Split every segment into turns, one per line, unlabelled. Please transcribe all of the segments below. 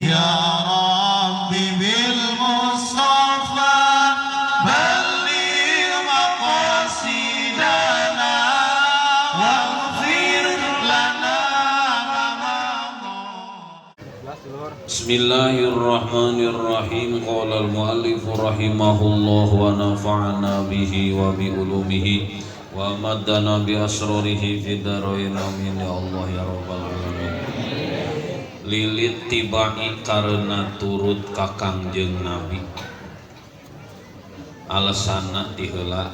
Ya Rabbi bil Mustafa balligh maqasidana waghfir lana ma madha.
Bismillahirrahmanirrahim. Qala al-muallif rahimahullah wa nafa'ana bihi wa bi ulumihi wa maddana bi asrarihi fid dharain, amin ya Allah ya rabbal alamin. Lilit tibai karena turut ka Kangjeng Nabi, alasanna ti heula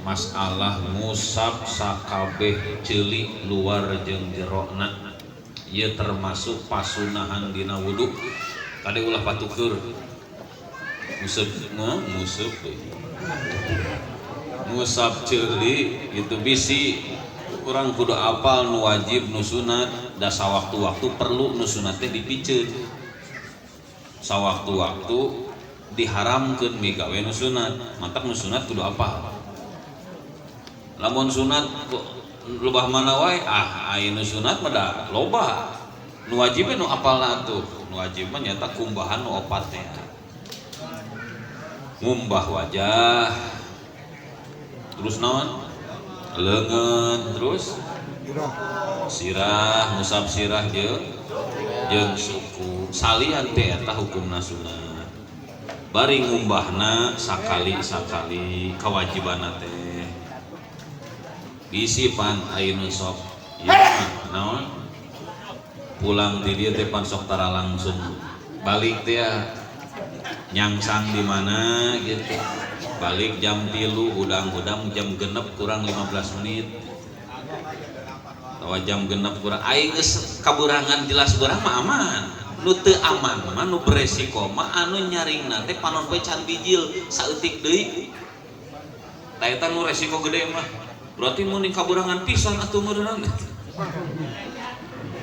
masalah ngusap sakabeh ceuli luar jeung jerona. Ieu termasuk pasunahan dina wudu. Kade ulah patukur nguseup, nguseup deui, ngusap ceuli itu bisi urang kudu apal nu wajib, nu sunat. Da sawaktu-waktu perlu nu sunat teh dipiceun, sawaktu-waktu diharamkeun migawe nu sunat. Matak nu sunat kudu apal. Lamun sunat lubah mana wae, ah, aya nu sunat mah da loba. Nu wajib nu apalna atuh. Nu wajib mah nyata kumbahan nu opat teh, ngumbah wajah, terus naon, leungeun, terus sirah, ngusap sirah jeung jeung suku. Salian teh eta hukumna sunat. Bari ngumbahna sakali-sakali kewajibanna teh. Bisi pan aya nu sok ieu mah naon, pulang ti dieu teh pan sok tara langsung balik teh ya, nyangsang di mana gitu, balik jam 3, hudang-hudang jam 6 kurang 15 menit atawa jam 6 kurang. Aing geus kaburangan, jelas beurang mah aman. Nu teu aman mah, nu beresiko mah anu nyaringna teh panon poe can bijil saeutik deui. Tah, eta nu resiko gede mah. Berarti mending kaburangan pisan atuh meureunana,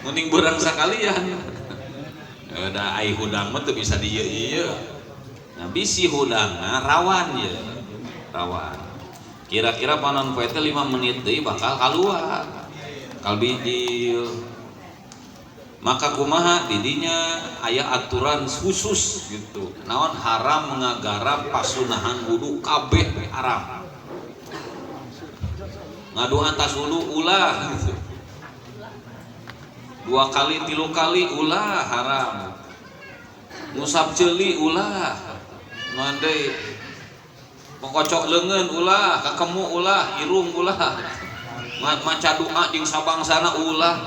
mending beurang sakalian. Da ai hudang mah teu bisa di ieu. Nah, bisi hudangna rawan ye, rawan kira-kira panon poe teh 5 menit deui bakal keluar kal bijil. Maka kumaha didinya aya aturan khusus gitu, naon, haram ngagarap pasunahan wudu. Kabeh haram ngaduan tas wudu ulah gitu. Dua kali, tilu kali ulah, haram. Ngusap ceuli ulah, naon deui, pengkocok leungeun ulah, kakemu ulah, irung ulah, maca doa jeung sabangsana ulah.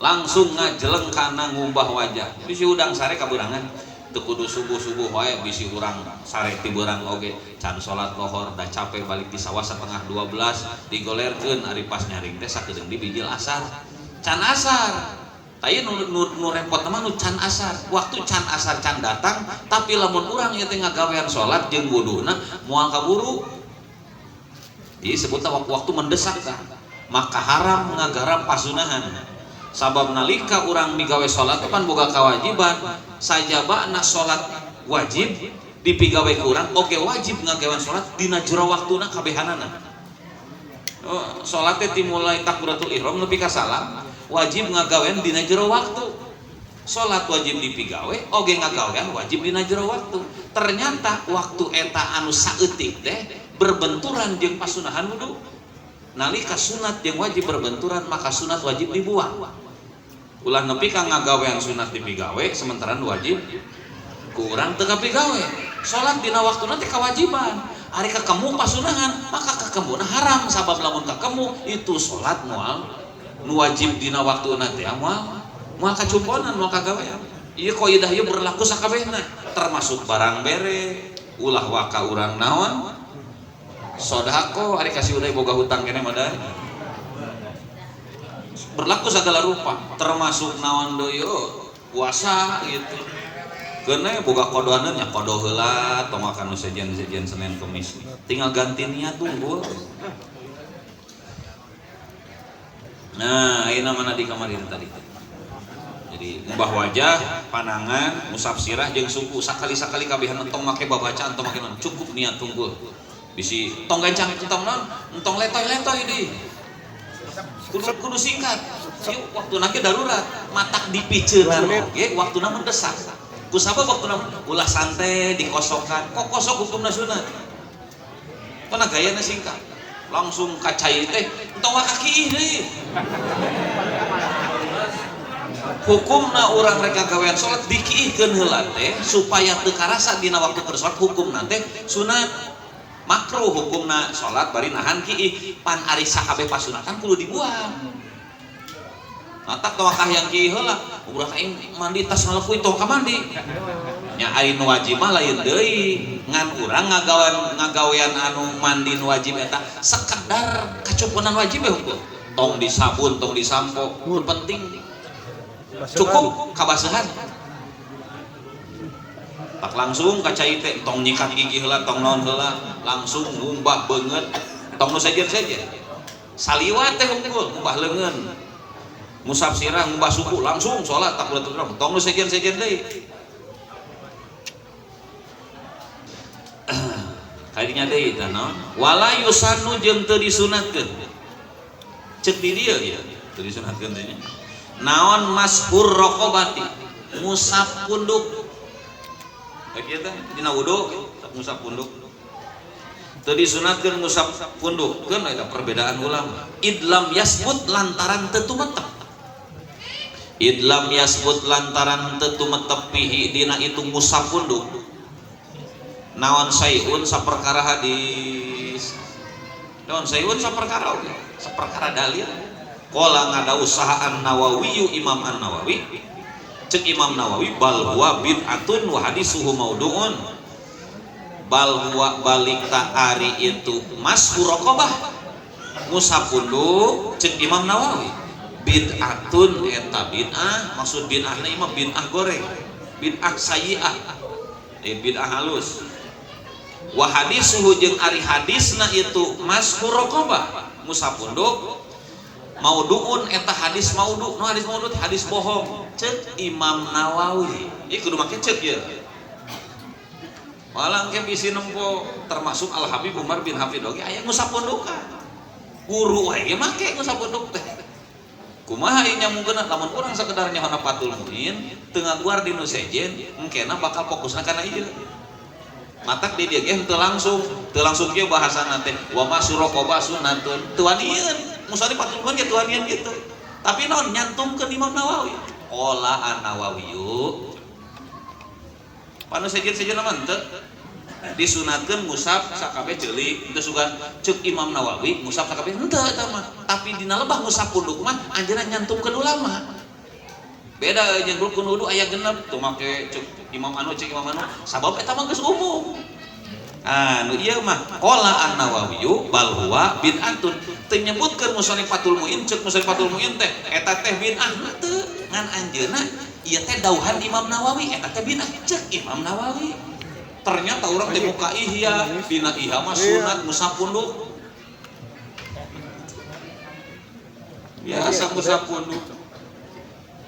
Langsung ngajeleng kana ngumbah wajah. Bisi hudang sare kaberangan, teu kudu subuh-subuh wae, bisi urang sare ti beurang oge, can salat lohor da capek balik di sawah 11.30, digolerkeun. Ari pas nyaring teh sakedeung di bijil asar, can asar. Tah, ieu nu repot mah nu can asar, waktu can asar can datang. Tapi lamun urang ieu teh ngagawean salat jeung wuduna moal kaburu, disebutna waktu mendesak tah, maka haram ngagarap pasunahan. Sabab nalika urang migawe salat pan boga kewajiban, sajabana salat wajib dipigawe ku urang oge wajib ngagawean salat dina jero waktuna kabehanana. Oh, salat teh dimulai takbiratul ihram nepi ka salam wajib ngagawean dina jero waktu. Salat wajib dipigawe oge ngagawean wajib dina jero waktu. Ternyata waktu eta anu saeutik teh berbenturan jeung pasunahan wudu. Nalika sunat jeung wajib berbenturan, maka sunat wajib dibuang. Ulah nepi ka ngagawean sunat dipigawe sementara nu wajib kurang teu kapigawe. Salat dina waktu nanti kewajiban. Ari kakemu pasunahan, maka kakemuna haram. Sabab lamun kakemu itu salat moal, nu wajib dina waktu nanti moal moal kacumponan, moal kagawean. Ieu kaidah ieu berlaku sakabehna, termasuk barang bere. Ulah waka urang naon, sodako. Ari kasih udah boga hutang kene mah berlaku segala rupa, termasuk naon deui, oh, puasa gitu. Keuna boga kodoaneun nya kodo heula, tong akan nu sejen-sejen Senin Kemis, tinggal ganti niat tunggu. Nah, ayeuna mana di kamar itu tadi. Jadi ngubah wajah, panangan, ngusap sirah jeung suku sakali-sakali kabehan. Entong make babacaan, entong make naon, cukup niat tunggul. Bisi tong gancang, entong naon, entong letoy-letoy deui, kudu kudu singkat. Ieu waktuna ge darurat, matak dipiceunan oge waktuna mendesak. Kusabab waktuna ulah santai dikosokan, kok kosok hukumna sunat. Pana gayana singkat. Langsung ka cai teh entong kaki deui. Hukumna urang rek ngagawean salat dikiihkeun heula teh supaya teu karasa dina waktu keur salat hukumna teh sunat. Makruh hukumna salat bari nahan kiih pan ari sakabeh pasunatan kudu dibuang. Matak tong kahayang kiih heula, urang aing mandi tas ngalekuy tong ka mandi. Nya ari nu wajib mah lain deui, ngan urang ngagawean anu mandi nu wajib eta sekedar kacupunan wajib we hukum. Tong disabun, tong disampo, nu penting cukup kabaseuhan. Tak langsung ka cai teh tong nyikat gigi heula, tong naon heula, langsung ngumbah beungeut, tong nu sejen-sejen. Saliwat teh hungkul, ngumbah leungeun. Ngusap sirah, ngumbah suku, langsung sholat tak boleh turun. Tong nu sejen-sejen deui. Kadinya deui tah naon? Wala yusanu jeung teu disunatkeun. Ceuk di dieu ieu, teu disunatkeun teh nya. Naon mashur raqabati? Ngusap punduk. Kieu teh dina wudu ngusap punduk. Teu disunatkeun ngusap punduk, keun eta perbedaan ulama. Idlam yasbut lantaran teu tumetep. Idlam yasbut lantaran teu tumetep pihi dina itu ngusap punduk. Naon sayun saperkara hadis. Naon sayun saperkara oge, saperkara dalil. Qala ngada usaha An-Nawawi Imam An-Nawawi. Cek Imam Nawawi bal huwa bid'atun wa hadisuhu maudhu'un. Bal huwa balik ta'ari itu mashu raqabah. Ngusap punduk cek Imam Nawawi. Bid'atun eta bid'ah, maksud bid'ahna ieu mah bid'ah goreng, bid'ah sayyi'ah, bid'ah halus. Wa hadisuhu jeung ari hadisna itu mashu raqabah, ngusap punduk maudhu'un eta hadis maudhu', nu hadis maudhu' hadis bohong cek Imam Nawawi. Ieu kudu make cek ieu. Malah engke bisi nempo termasuk Al Habib Umar bin Hafid oge aya ngusap pundukan. Guru wae ge make ngusap punduk teh. Kumaha ieu nyambungkeun lamun urang sakedar nyahona Fathul Muin teu ngaguar di nu sejen engkena bakal fokusna kana ieu. Matak di dieu ge teu langsung kieu bahasana teh wa masuraqaba sunnatun teu wanieun. Musani Fathul Muin ge teu wanieun kitu. Tapi naon nyantumkeun Imam Nawawi. Qala An-Nawawiyu panu sejen-sejen mah henteu disunatkeun ngusap sakabeh ceuli teu sugan ceuk Imam Nawawi ngusap sakabeh henteu eta mah. Tapi dina lebah ngusap punduk mah anjeunna nyantumkeun ulama. Beda jeung rukun wudu aya genep tuh make ceuk Imam anu ceuk Imam anu sabab eta mah geus umum. Anu ieu mah qala An-Nawawiyu bal huwa bid'atun teu nyebutkeun musannif Fathul Muin ceuk musannif Fathul Muin teh eta teh bid'ah teu ngan anjeunna ieu teh dauhan Imam Nawawi eta teh bid'ah ceuk Imam Nawawi. Ternyata urang teh muka ihya dina ihya mah sunat ngusap punduk. Biasa ngusap punduk.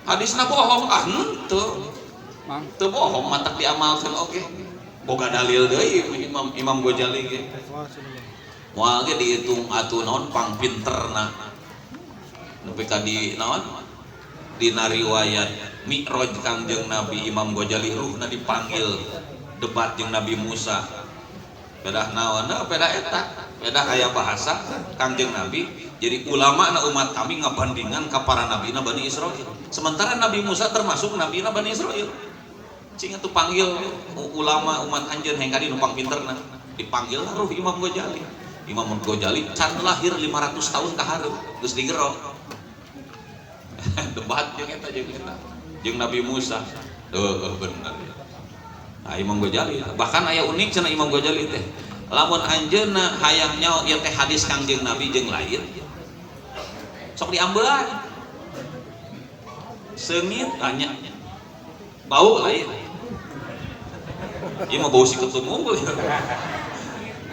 Hadisna bohong ah henteu. Teu bohong matak diamalkeun oge. Boga dalil deui Imam Ghazali ge. Moal ge dihitung atuh naon pangpinterna. Nepi ka di naon? Dina riwayat Mi'raj Kangjeng Nabi Imam Ghazali ruhna dipanggil debat jeung Nabi Musa. Pedah naon? Pedah eta, pedah aya bahasa Kangjeng Nabi. Jadi ulama na umat kami ngabandingan ka para nabina Bani Israil. Sementara Nabi Musa termasuk nabina Bani Israil. Cing atuh panggil ulama umat anjeun hayang ka di numpang pinterna. Dipanggil ruh Imam Ghazali. Imam Ghazali can lahir 500 tahun ka hareup geus digero. Debat jeung eta jeung eta jeung Nabi Musa. Heuh bener. Nah, Imam Ghazali bahkan aya unik cenah Imam Ghazali teh. Lamun anjeunna hayang nyaho ieu teh hadis Kangjeng Nabi jeung lain sok diambean. Seungit tanya. Bau lain. Ieu mah bau si ketum unggul ya.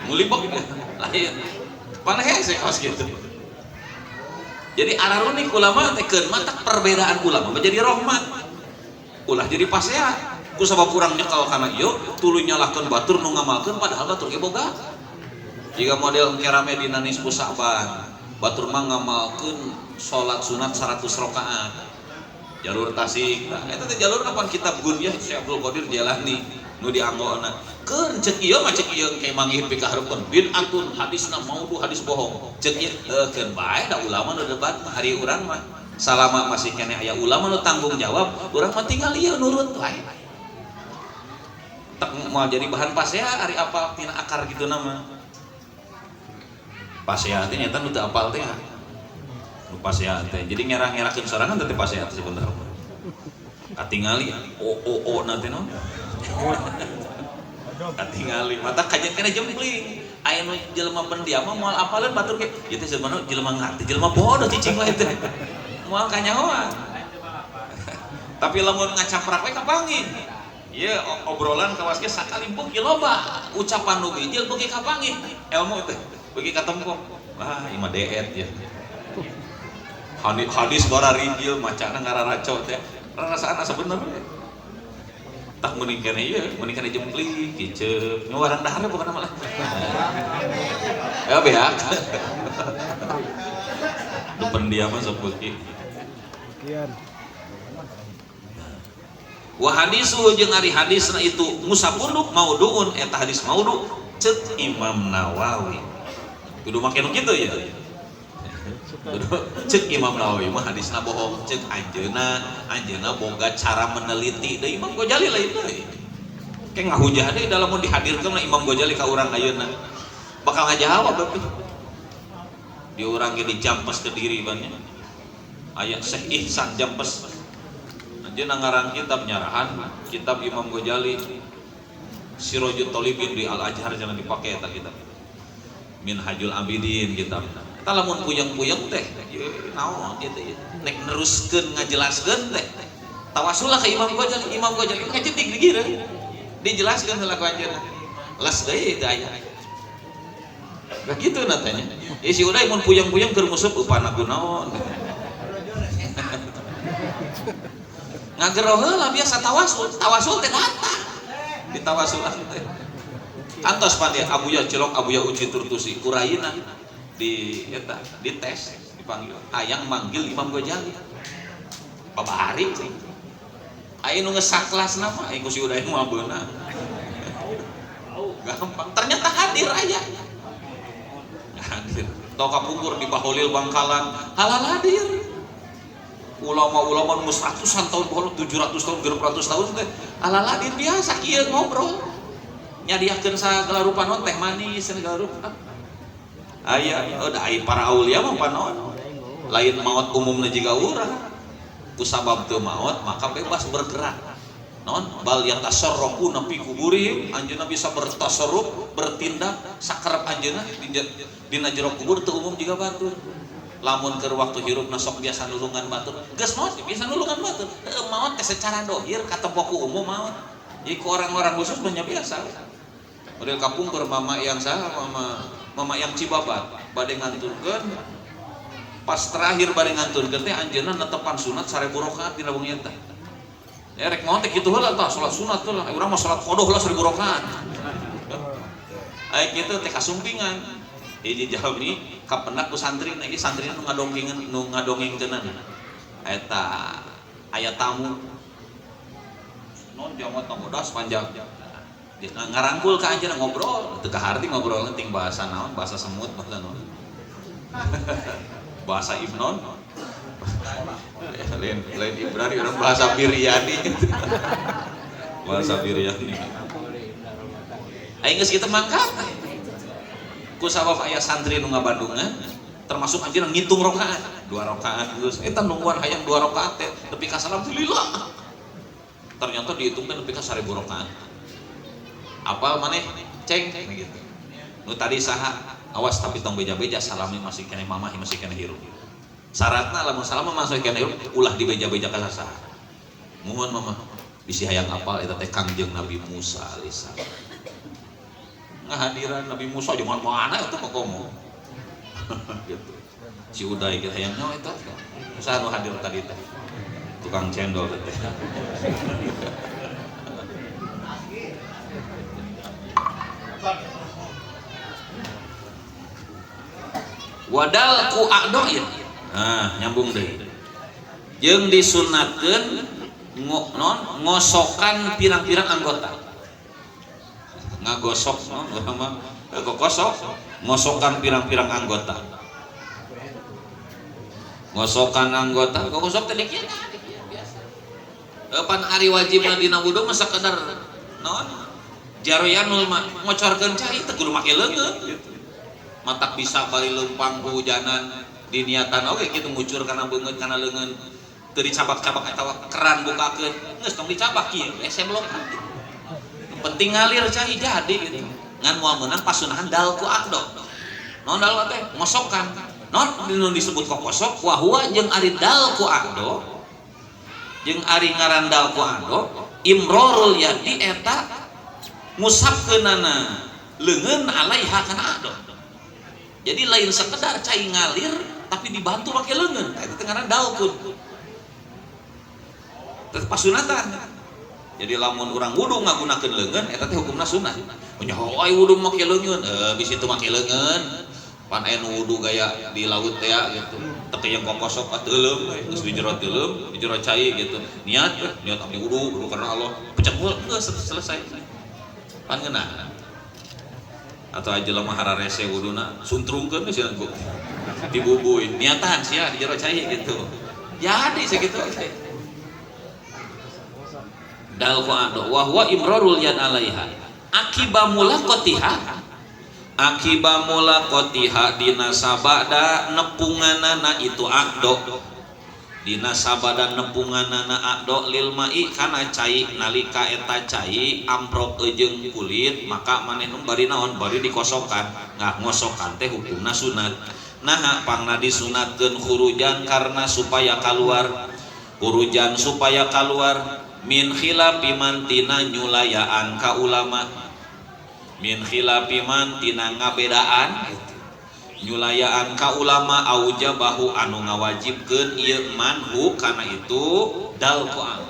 Mulibek lain. Pan hese kaos kitu. Jadi ararunik ulama teh keun matak perbedaan ulama menjadi rahmat. Ulah jadi pasea. Ku sabab urang nyekel kana ieu tuluy nyalahkeun batur nu ngamalkeun padahal batur ge boga. Jiga model kerame dina nisfu Sa'ban. Batur mah ngamalkeun salat sunat 100 rakaat. Jalur Tasik. Nah, eta teh jalur kapan kitab Gunyah Syekh Abdul Qadir Jailani nu dianggona. Keur ceuk ieu mah ceuk ieu engke manggih pikahareupeun bid'atun hadisna maudhu hadis bohong. Ceuk ieu keun bae da ulama nu debat mah hari urang mah. Salama masih keneh aya ulama nu tanggung jawab, urang mah tinggal ieu nurut wae. Tak mau jadi bahan pasea ari apal tina akar kitu nama. Pasea teh nyata nu teu apal teh. Nu pasea teh. Jadi ngerah-ngerakeun sorangan teh pasea teh sebenarnya. Katingali o o o na teh naon? Katingali mata kajian kena jempling. Aya nu jelema pendiam mah moal apaleun batur ge. Ieu teh sebenarnya jelema ngarti, jelema bodoh cicing wae teh. Moal kanyahoan. Tapi lamun ngacaprak we kapanggih. Ieu obrolan kawas ge sakali beuki loba ucapan nu bijil beuki kapanggih ilmu teh beuki katempo. Wah, ieu mah deet ya. Hadis bara rinjil macana ngararaco teh. Rarasaan asa bener we. Tah meuning keneh ieu, meuning keneh jempling kiceup. Ngewarang dahar pokona mah lah. Ya beak. Nu pendiam mah sok beuki. Wa hadisu jeung ari hadisna itu musapunduk maudhuun eta hadis maudhu ceuk Imam Nawawi. Kudu make nu kitu ya. Kudu ceuk Imam Nawawi mah hadisna bohong ceuk anjeunna, anjeunna boga cara meneliti deui Imam Ghazali lain deui. Ke ngahujah deui da lamun dihadirkeun mah Imam Ghazali ka urang ayeuna. Bakal ngajawab berarti. Di urang ge dijampes ke diri banyak. Aya Syekh Ihsan jampes. Anjeunna ngarang kitab nyarahan kitab Imam Ghazali Sirajut Thalibin di Al-Azhar jangan dipake eta kitab. Minhajul Abidin kitab. Eta lamun puyeng-puyeng teh ieu naon ieu teh nek neruskeun ngajelaskeun teh tawasulah ka Imam Ghazali. Imam Ghazali kacetik digireun. Dijelaskeun heula ku anjeunna. Les deui teu aya. Begitu natanya. Ieu si Uday mun puyeng-puyeng keur musuh upana ku naon. Ngagero heula biasa tawasul, tawasul teh datang. Ditawasulan teh. Antos pan dia Abuya Cilok, Abuya Uci Turtusi, kurayina di eta dites dipanggil. Hayang manggil Imam Ghazali. Babari sih. Aya nu geus sakelasna mah ku si Uday mah beunang. Gampang. Ternyata hadir aja. Hadir. Tau kapungkur di Baholil Bangkalan, halal hadir. Ulama-ulama nu ratusan tahun, baheula 700 tahun, 600 tahun teh halal hadir biasa kieu ngobrol. Nyadiakeun sagala rupa naon teh manis segala rupa. Aya, da ai para aulia mah panaon. Lain maot umumna jiga urang. Ku sabab teu maot maka bebas bergerak. Naon bal yatasarrafuna fi kuburihim, anjeunna bisa bertasarruf, bertindak sakarep anjeunna dina jero kubur teu umum jiga batur. Lamun keur waktu hirupna sok biasa nulungan batur, geus maot biasa nulungan batur. Heuh maot teh secara dohir katempo ku umum maot. Jadi ku orang-orang khusus banyak biasa. Model kapungkur mama yang saha, mama yang Cibabat bade nganturkeun pas terakhir bade nganturkeun teh anjeunna netepan sunat 1000 rakaat dina wengi eta. Ya rek maot teh kitu heula tah salat sunat heula, urang mah salat qadha heula 1000 rakaat. Aya kitu teh kasumpingan. Hiji jalmi kapendak ku santrina, ieu santrina nu ngadongengkeun, nu ngadongengkeunana. Eta aya tamu non jamat bodas panjang. Dia ngarangkul ka anjeunna ngobrol, teu kaharti ngobrol ting bahasa naon, bahasa semut bahasa naon. Bahasa Ibnon. Lain lain Ibrani urang bahasa Biryani. Bahasa Biryani. Aing geus kitu mangkat. Ku sabab aya santri nu ngabandungan termasuk anjeunna ngitung rakaat, 2 rakaat geus eta nungguan hayang 2 rakaat teh nepi ka salam lila. Ternyata dihitung teh nepi ka 1000 rakaat. Apal maneh ceng gitu. Nu tadi saha awas tapi tong beja-beja salami masih keneh mamah masih keneh hirup. Syaratna lamun salam masih keneh hirup ulah dibeja-beja ka sasaha. Muhun mamah bisi hayang apal eta teh Kangjeng Nabi Musa alaihissalam. Ngahadiran Nabi Musa jeung mana eta mah komo. Gitu. Si Uday kita hayang nyawa eta. Saha nu hadir tadi teh? Tukang cendol teh. Wadal ku a'doin. Nah, nyambung deui. Jeung disunatkeun ngosokan pirang-pirang anggota. Ngagosok non urang mah kokosok, ngosokan pirang-pirang anggota. Ngosokan anggota, kokosok teh kieu biasa. Pan ari wajibna dina wudu mah sakadar naon? Jaroyanul mah ngocorkeun cai teu kudu make leungeun gitu. Matak bisa bari leumpang hujanan diniatan oge kitu ngucur kana beungeut kana leungeun. Teu dicabak-cabak atawa keran bukakeun, geus tong dicabak kieu we seblokan. Penting ngalir cai jadi gitu. Ngan moal meunang pasunahan dalku aqdo. Naon dalku teh? Ngosokan. Naon nu disebut kokosok wa huwa jeung ari dalku aqdo. Jeung ari ngaran dalku aqdo imrorul yadi eta ngusapkeunana leungeun alaiha kana aqdo. Jadi lain sekedar cai ngalir tapi dibantu make leungeun. Eta teh ngaran dalkun. Teh pasunatan. Jadi lamun urang wudu ngagunakeun leungeun eta teh hukumna sunat. Nyaho ai wudu make leungeun, bisi teu make leungeun. Pan aya nu wudu gaya di laut teh gitu. Teu yang kokosok teuleum we, geus di jero teuleum, di jero cai gitu. Niat, niat abdi wudu, wudu karena Allah. Pecek geus selesai. Pan ngeunah. Atau aja jelema hararese wuduna suntrungkeun we sia dibubuy. Niatan sia di jero cai gitu. Jadi sakitu teh. Dal qa'do wa huwa imrarul yad alaiha akiba mulaqatiha akiba mulaqatiha dina sabada nepunganana itu aqdo dina sabada nepunganana aqdo lil ma'i kana cai nalika eta cai amprok jeung kulit maka maneh nu bari naon bari dikosokan nah ngosokan teh hukumna sunat nah pangna disunatkeun khurujan karena supaya keluar khurujan supaya keluar min khilafi man tina nyulayaan ka ulama min khilafi man tina ngabedaan nyulayaan ka ulama aujabahu anu ngawajibkeun ieu manhu kana itu dalqan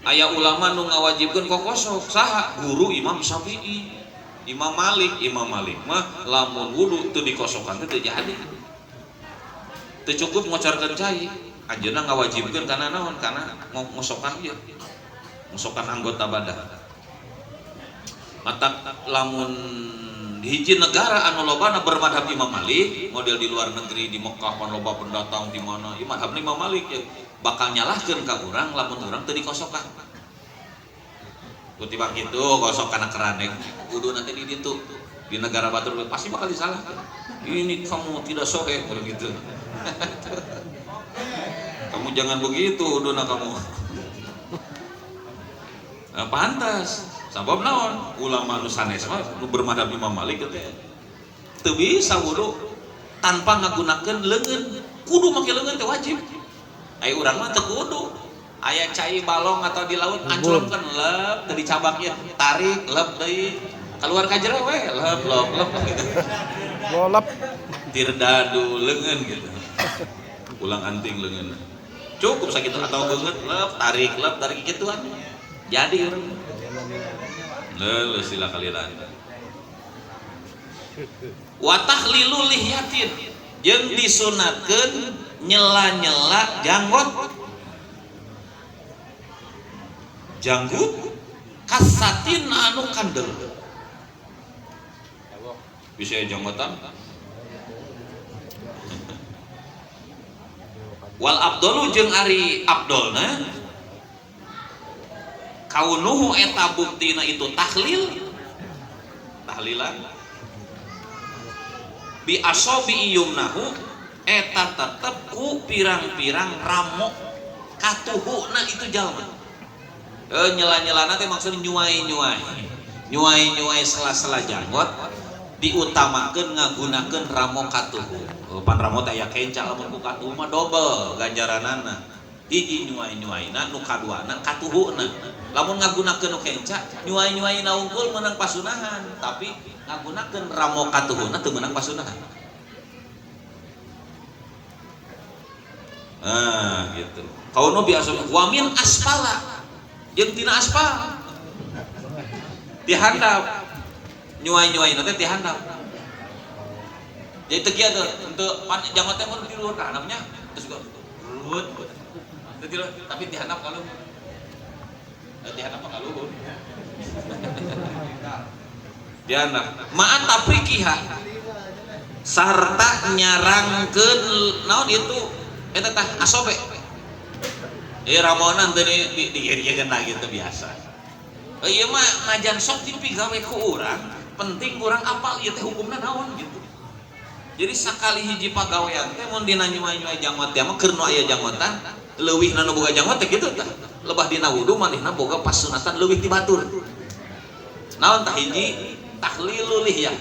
aya ulama nu ngawajibkeun kokosok saha guru Imam Syafi'i Imam Malik Imam Malik mah lamun wudu teu dikosokan teh teu jadi teu cukup ngocorkeun cai anjeunna ngawajibkeun kana naon kana ngosokan ieu ngosokan anggota badan matak lamun hiji negara anu lobana bermadhab Imam Malik model di luar negeri di Mekah pan loba pendatang di mana ieu madhabna Imam Malik ya bakal nyalahkeun ka urang lamun urang teu dikosokan kutimbang kitu kosok kana keran kuduna teh di ditu di negara batur pasti bakal disalahkeun ini kamu tidak soheh gitu. Kamu jangan begitu, dona kamu. Nah, pantas. Sabab naon? Ulama nu sanes mah nu bermadhab Imam Malik teh teu bisa wudu tanpa ngagunakeun leungeun. Kudu make leungeun teh wajib. Ai urang mah teu kudu. Aya cai balong atau di laut anclongkeun lep teu dicabak ieu, tarik lep deui. Keluar ka jero we, lep lep lep gitu.
Lolep.
Tirdadu leungeun gitu. Ulang anting leungeun. Cukup sakitu atau beungeut lep tarik gituan. Jadi urang. Leuh sila kalilan. Wa tahlilu lihyatin jeung disunatkeun nyela-nyela janggot. Janggut kasatin anu kandel. Bisa janggotan. Wal abdolu jeung ari abdolna kaunuhu eta buktina itu tahlil tahlilan bi asobi yumnahu eta tetep ku pirang-pirang ramo katuhuna itu jalma nyela-nyelana teh maksudnya nyuai-nyuai nyuai-nyuai sela-sela janggot diutamakeun ngagunakeun ramo katuhu. Pan ramo teh aya kenca lamun ku katuhu mah dobel ganjaranana. Hiji nyuai-nyuaina nu kaduana katuhuna. Lamun ngagunakeun nu kenca nyuai-nyuaina unggul meunang pasunahan, tapi ngagunakeun ramo katuhuna teu meunang pasunahan. Nah, gitu. Kaunu biasa wa min asfala jeung tina aspal. Dihandap. Nyuai-nyuaina teh dihandap. Jadi teu kieu teu henteu pan janggot teh mun di luhur ka handapnya terus gua rut. Teu ti tapi di handap ka luhur. Di handap ka luhur. Di handap. Ma'at taprikiha sarta nyarangkeun naon itu eta tah asobe. Ramonan teu di di gitu biasa. Ieu mah najan sok dipigawe ku urang, penting urang apal ieu teh hukumna naon gitu. Jadi sakali hiji pagawean teh mun dina nyuai-nyuai janggot teh mah keur nu aya janggotan, leuwihna nu boga janggot teh kitu tah. Lebah dina wudu manehna boga pasunatan leuwih ti batur. Naon tah hiji tahlilul lihyah.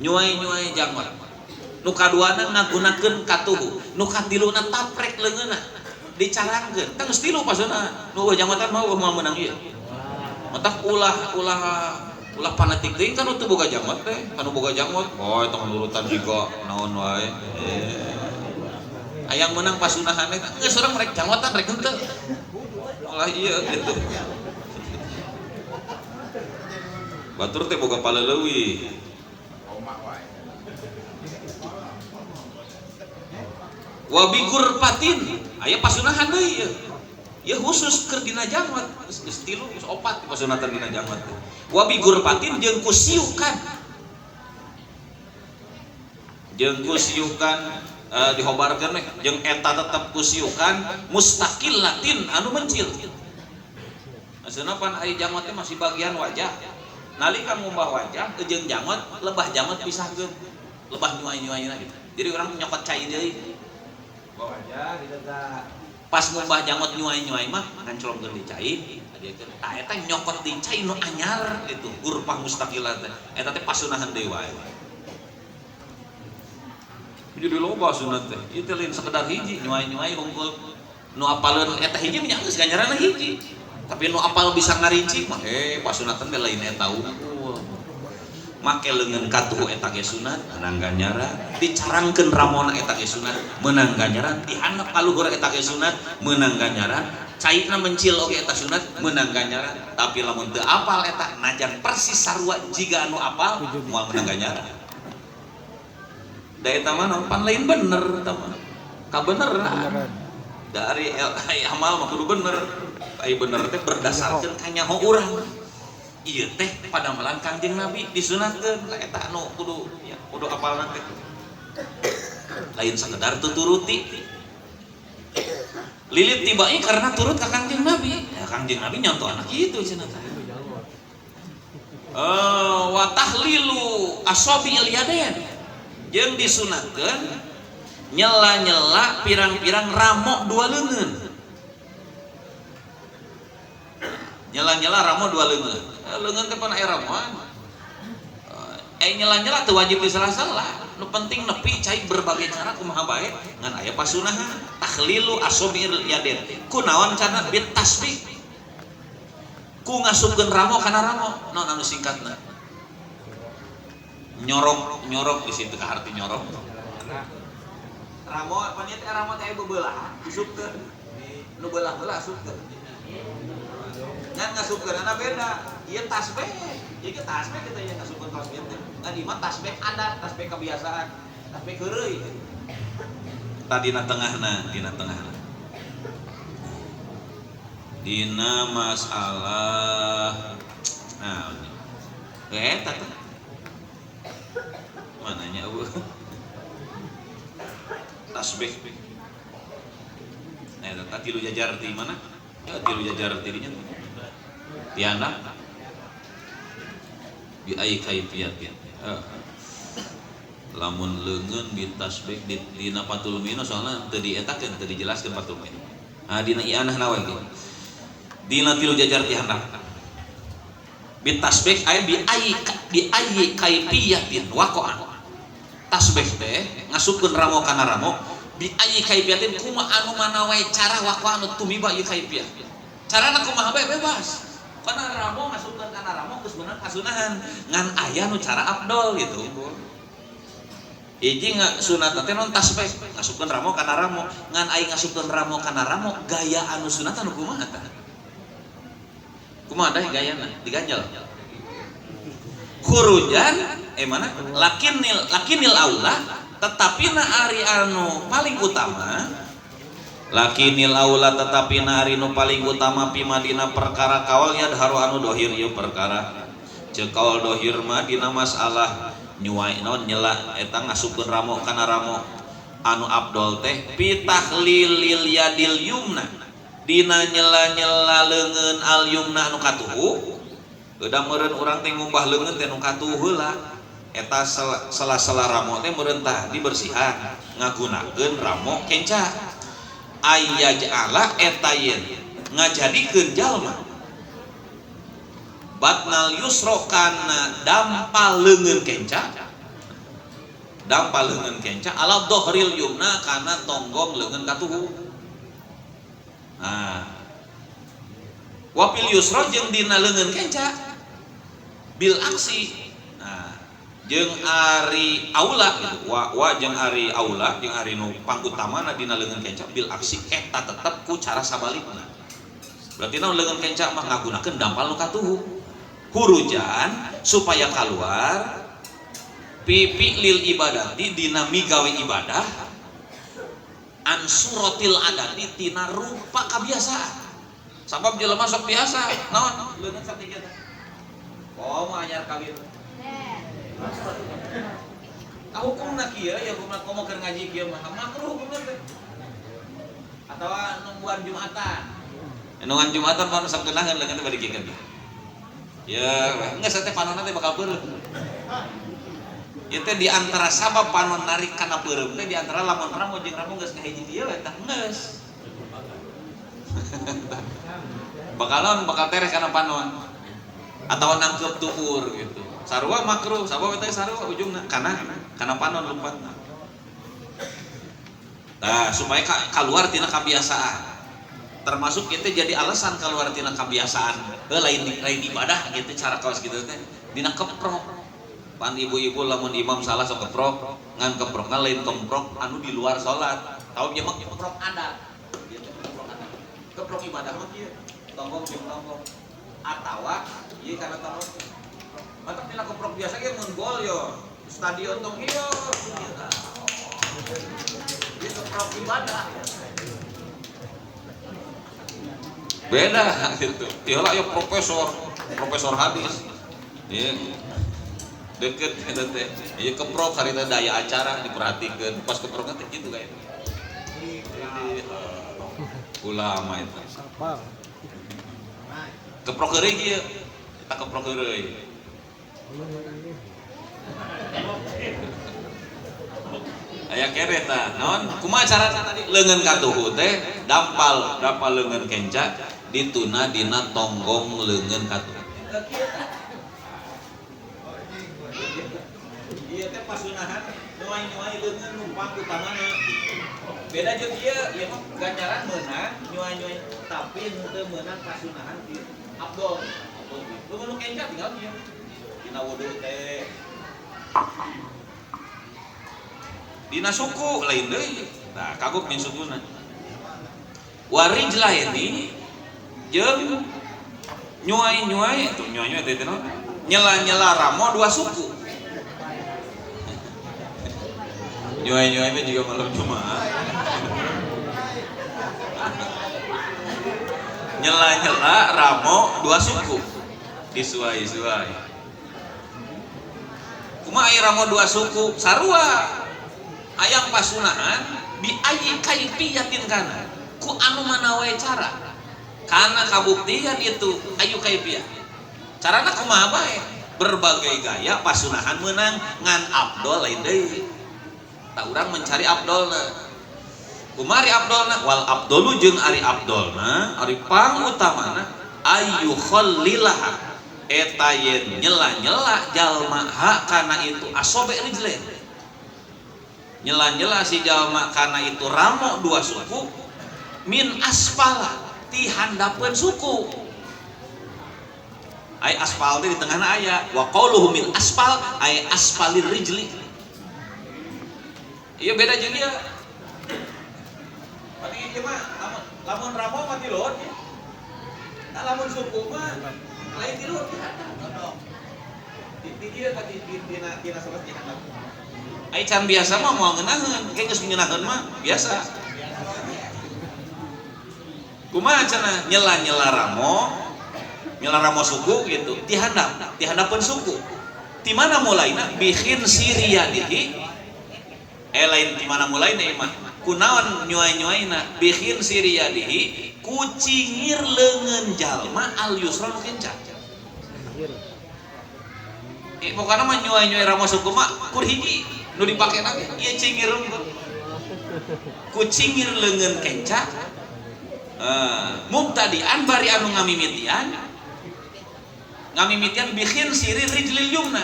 Nyuai-nyuai janggot. Nu kaduana ngagunakeun katuhu, nu katiluna taprek leungeunna dicarangkeun. Tah geus tilu pasunatan. Nu eueuh janggotan mah eueuh moal meunang ieu. Matak ulah ulah ulah fanatik teuing kan teu boga janggot teh, kan boga janggot. Oh, eta nurutan jiga naon wae. Hayang meunang pasunahan teh geus urang rek janggotan rek henteu. Ulah ieu gitu. Batur teh boga paleleuwih. Wa bi gurfatin aya pasunahan deui ieu. Ya khusus keur dina janggot, geus tilu geus opat pasunatan dina janggot. Wa bi gurfatin jeung kusiukan. Jeung kusiukan dihobarkeun we jeung eta tetep kusiukan mustaqillatin anu mencil. Maksudna pan ari janggot teh masih bagian wajah. Nalika ngumbah wajah jeung janggot, lebah janggot pisahkeun. Lebah nyuai-nyuaina gitu. Jadi urang nyokot cai deui. Wajah gitu tah. Pas ngumbah janggot nyuai-nyuai mah nganclongkeun di cai, adiekeun. Tah eta nyokot di cai nu anyar gitu, gurfah mustaqilah teh. Eta teh pasunahan deui wae. Jadi loba sunat teh. Ieu teh lain sekedar hiji, nyuai-nyuai hungkul. Nu apaleun eta hiji nya geus ganjaranna hiji. Tapi nu apal bisa ngarinci mah pasunatan teh lain eta unggul. Make leungeun katuhu eta ge sunat, meunang ganjaran. Dicarangkeun ramona eta ge sunat, meunang ganjaran. Dihandap ka luhur eta ge sunat, meunang ganjaran. Caina mencil oge eta sunat, meunang ganjaran. Tapi lamun teu apal eta najan persis sarua jiga anu apal, moal meunang ganjaran. Da eta mah naon pan lain bener eta mah. Kabeneran. Dari amal mah kudu bener. Ai bener teh berdasarkeun kanyaho urang. Ieu teh padamalan Kangjeng Nabi disunatkeun lah eta anu kudu ya kudu apalna teh. Lain sekedar tuturuti. Lilit tibai karena turut ka Kangjeng Nabi. Ya Kangjeng Nabi nyontoh anak kitu cenah teh. Wa tahlilu asabi'il yadain. Jeung disunatkeun nyela-nyela pirang-pirang ramok dua leungeun. Nyela-nyela ramo dua leungeun. Leungeun teh pan aya ramoan. Nyela-nyela teu wajib disela-sela. Nu penting nepi cai berbagai cara kumaha bae ngan aya pasunahan. Takhlilu asabi'il yadain. Kunaon carana bit tasbih. Ku ngasupkeun ramo kana ramo. Naon anu singkatna? Nyorok, nyorok di situ ka arti nyorok. Ramo pan ieu teh ramo teh beubelah, usupkeun. Nu beulah-beulah asupkeun. Ngan ngasupkeunana beda. Ieu tasbih. Ieu ge tasbih kita ieu ngasupkeun tasbih teh. Ngan ieu mah tasbih adat, tasbih kebiasaan, tasbih heureuy. Tah dina tengahna, dina tengahna. Dina masalah nah eta teh. Mananya eueuh. Tasbih. Nah eta tilu jajar ti mana? Ya tilu jajar tirinya. Tiana bi ai kaifiyatin. Lamun leungeun bi tasbih dina Fathul Muin soalna teu dietakeun, teu dijelaskeun Fathul Muin. Ah dina ianah na we ge. Dina tilu jajar ti handap. Bi tasbih ai bi ai kaifiyatin waqa'a. Tasbih teh ngasupkeun ramo kana ramo bi ai kaifiyatin kumaha anu mana wae cara waqa'a anu tumiba ieu kaifiyah. Carana kumaha bae bebas. Kana ramo ngasupkeun kana ramo geus beunang kasunahan. Ngan aya nu cara afdol gitu. Hiji sunat teh non tasbih ngasupkeun ramo kana ramo. Ngan ai ngasupkeun ramo kana ramo gaya anu sunat anu kumaha tah? Kumaha deh gayana diganjel. Khurujan mana lakinil aula tetapi na ari anu paling utama lakinil aula tetapi na ari nu paling utama pi madina perkara kaol yadharu anu dohir ieu perkara ceuk kaol dohir mah dina masalah nyuai naon nyela eta ngasupkeun ramo kana ramo anu abdol teh pi tahlilil yadil yumna dina nyela-nyela leungeun al yumna anu katuhu udah meureun urang teh ngumbah leungeun teh nu katuhu heula eta sela-sela ramo teh meureun tah dibersihan ngagunakeun ramo kenca ayyaj'ala eta yen ngajadikeun jalma batnal yusra kana dampal leungeun kenca ala dhahril yumna kana tonggong leungeun katuhu. Nah wapil yusra jeung dina leungeun kenca bil aksi. Nah jeung ari aula gitu wa jeung ari aula jeung ari nu pangutamana dina leungeun kenca bil aksi eta tetep ku cara sabalikna. Berarti naon leungeun kenca mah ngagunakeun dampal nu katuhu hurujan supaya kaluar pipi lil ibadati dina migawe ibadah an suratil adati tina rupa kabiasaan. Sabab jelema sok biasa naon leungeun sakieu teh komo anyar kawin. Ah hukumna kieu ya hukumna komo keur ngaji kieu mah makruh hukumna teh. Atawa nungguan Jumatan. Nungguan Jumatan mah sok geunaheun leungeun teh bari kieu. Ya, geus teh panonna teh bakal peureum. Ieu teh di antara sabab panon narik kana peureum teh di antara lamun ramo jeung ramo geus ngahiji dieu eta geus. Bakal bakal tereh kana panon. Atau nangkep tuur gitu. Sarua makruh, sabab eta sarua ujungna kana panon lumpatna. Nah, supaya keluar tina kebiasaan. Termasuk kita jadi alasan keluar tina kebiasaan. Lain ibadah gitu cara kaos gitu teh. Dina keprok. Pan ibu-ibu lamun imam salah sok keprok, ngan keprokna lain kemprok anu di luar salat. Tau ieu mah keprok adat. Ieu teh keprok adat. Keprok ibadah mah kieu. Tonggong jeung tonggong. Atawa ieu kana tonggong. Mantap tina keprok biasa ge mun gol yo. Stadion tong ieu. Ieu keprok ibadah. Beda gitu. Ieu lah yo profesor hadis. Ieu deket eta teh. Ieu keprok harita daya acara diperhatikeun. Pas keprokna teh kitu kayak. Ulama eta. Keprok heureuy kieu. Kita keprok heureuy. Aya kere tah. Naon? Kumaha carana tadi? Leungeun katuhu teh dampal leungeun kenca dituna dina tonggong leungeun katuhu. Ieu teh pasunahan nyuai-nyuai leungeun numpang utamana. Beda jeung ieu, ieu mah ganjaran meunang nyuai-nyuai tapi henteu meunang pasunahan ti abdol. Leungeun nu kenca tinggal ieu. Dina wudu teh. Dina suku lain deui. Nah, kagok min sukuna. Warijlaini jeung nyuai-nyuai tuh nyuai-nyuai teh naon? Nyela-nyela ramo dua suku. Nyuai-nyuai mah juga malam Jumat. Nyela-nyela ramo dua suku. Disuai-suai. Kumaha aya ramo dua suku? Sarua. Ayang pasunahan bi ayi kaifiyatin kana. Ku anu mana wae cara. Karena kabuktian itu ayu kaifiyah. Carana kumaha bae? Berbagai gaya pasunahan menang ngan abdol lain deui. Tak urang mencari abdolna. Kumaha ari abdolna? Wal abdolu jeung ari abdolna, ari pangutamana ayu khallilah. Eta yen nyela-nyela jalma ha kana itu asobe rijlain. Nyela-nyela si jalma kana itu ramo dua suku min aspala ti handapeun suku. Ai aspal teh di tengahna aya wa qauluhu min aspal ai asfalir rijli. Ieu beda jeung ieu. Berarti ieu mah lamun ramo mah ti luhur. Tah lamun suku mah lain ti luhur ti handap. Di dieu tadi dina dina sanes di handap. Ai can biasa mah moal ngeunaheun, engke geus ngeunaheun mah biasa. Kumaha cenah nyela-nyela ramo, nyela ramo suku gitu, ti handap, ti handapeun suku. Ti mana mulaina bikin siriyadihi. Lain ti mana mulaina ieu mah. Kunaon nyuai-nyuaina bikin siriyadihi ku cingir leungeun jalma al yusra nu kenca. Pokokna mah nyuai-nyuai ramo suku mah kur hiji nu dipake na ge ieu cingir unggul. Ku cingir leungeun kenca. Mubtadian bari anu ngamimitian. Ngamimitian bikin siri rijlil yumna.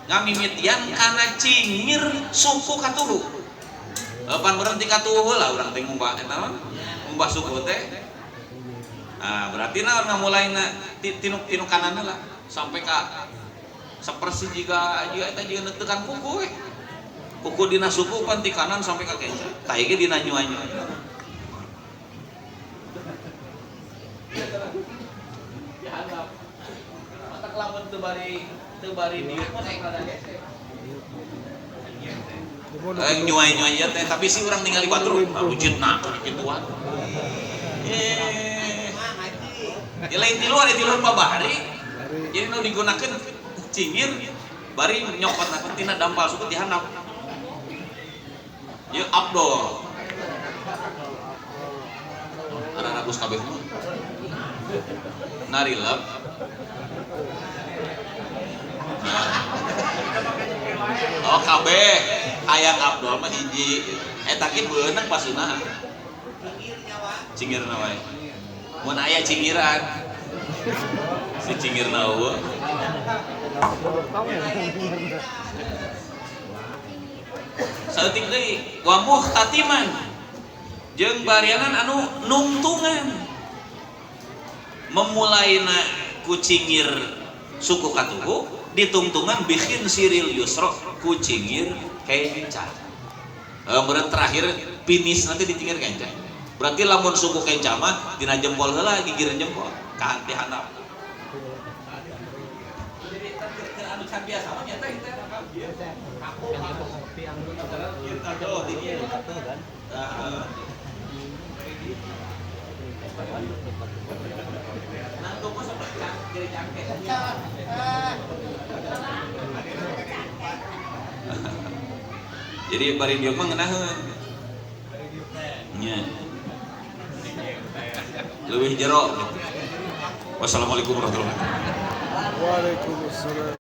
Ngamimitian kana cingir suku katuhu. Pan berhenti katuhu heula urang teh ngumbah eta mah. Ngumbah suku teh. Nah, berarti naon ngamulaina tinu kanan heula sampai ka sapersi jiga jiga eta jiga neutekan kuku we. Kuku dina suku pan ti kanan sampai ka kenca. Tah ieu ge dina nyuai-nyuai. Dihandap. Matak lamun teu bari dieu mah rada hese. Nyuai-nyuai ieu teh tapi sih urang ningali batur wujudna kituan. Di lain ti luar di luar babari. Jadi nu digunakeun cingir bari nyokotna tina dampal suku di handap. Ieu Abdul. Araragus kabeh mah. Narilep. Oh kabeh hayang Abdul mah hiji. Eta ge beunang pasuna. Cingirna wae. Mun aya cingiran. Si cingirna eueuh. Saeutik deui wa muhtatiman jeung barianan anu nungtungan. Memulaina ku cingir suku katuhu ditungtungan bikin siril yusro ku cingir kenca. Meureun terakhir finish nanti dicingir kenca. Berarti lamun suku kenca mah dina jempol heula gigireun jempol ka ti handap. Jadi anu can biasa mah nyata ieu teh kaku kaku. Jadi bari dieu mah ngeunaheun. Nya. Leuwih jero. Wassalamualaikum warahmatullahi wabarakatuh.
Waalaikumsalam.